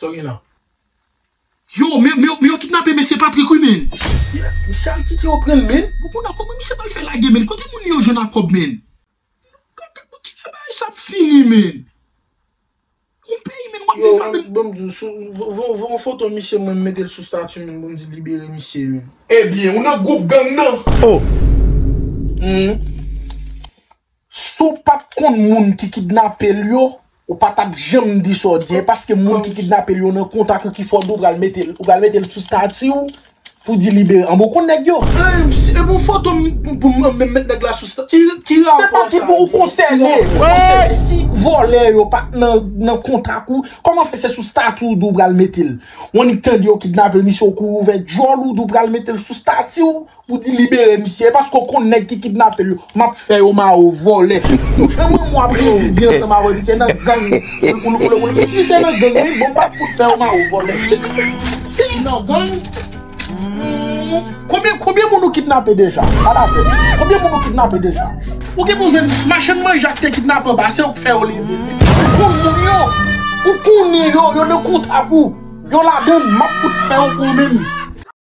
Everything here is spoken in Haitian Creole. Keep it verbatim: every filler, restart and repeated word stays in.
Sa w gen la? Yo, men, men, men yo kidnape mesye Patrick wi, men. Misye al kite yo pran l, men. Bon, kounye a, kòman misye pral fè lage, men? Kote moun yo jwenn ak kòb, men? Kaka, bon, kilè bagay sa ap fini, men? Yon peyi, men, w ap Yo, viv la, ban men. Ban m di w, sou, vo- vo- voye yon foto misye, mwen mete l sou stati, men, ban m di libere misye, men. Ebyen, ou nan gwoup gang nan? Oh. Hmm. Si w pa t konn moun ki kidnape l yo, ou pa t ap janm di sa w di, e paske moun ki kidnape l yo nan kontak ou ki fè w di w pral mete l, ou pral mete l sou stati w pou di libere. Anben, ou konn nèg yo. Hey, e bon foto m pou, pou m, m met nèg la sou stati. Ki, ki rapò sa? Se pa ki pou ou konsène. Ou konsène. Si vòlè yo pa t nan, nan kontak ou, kòman fè se sou stati w di w pral mete l? W annik tande yo kidnape misye, ou kouri ouvè djòl ou di w pral mete l sou stati w. Ou di libere misye, e paske w konn nèg ki kidnape l yo. M ap fè yo mare w vòlè. Jan manman w ap grandi ansanm avè w, misye nan gang. Ou, ou, ou, ou, si misye nan gang, wi, bon, m p ap fout fè yo mare w vòlè. Se nan gang. Hmm, konbyen, konbyen moun ou kidnape deja? Pale avè m. Konbyen moun ou kidnape deja? Ou gen pou jwenn machann manje ak te kidnape anba, se ou k fè yo leve. Ou konn moun yo. Ou konnen yo, yo nan kontak ou. Yo ladann, m ap fout fè yo pou ou menm.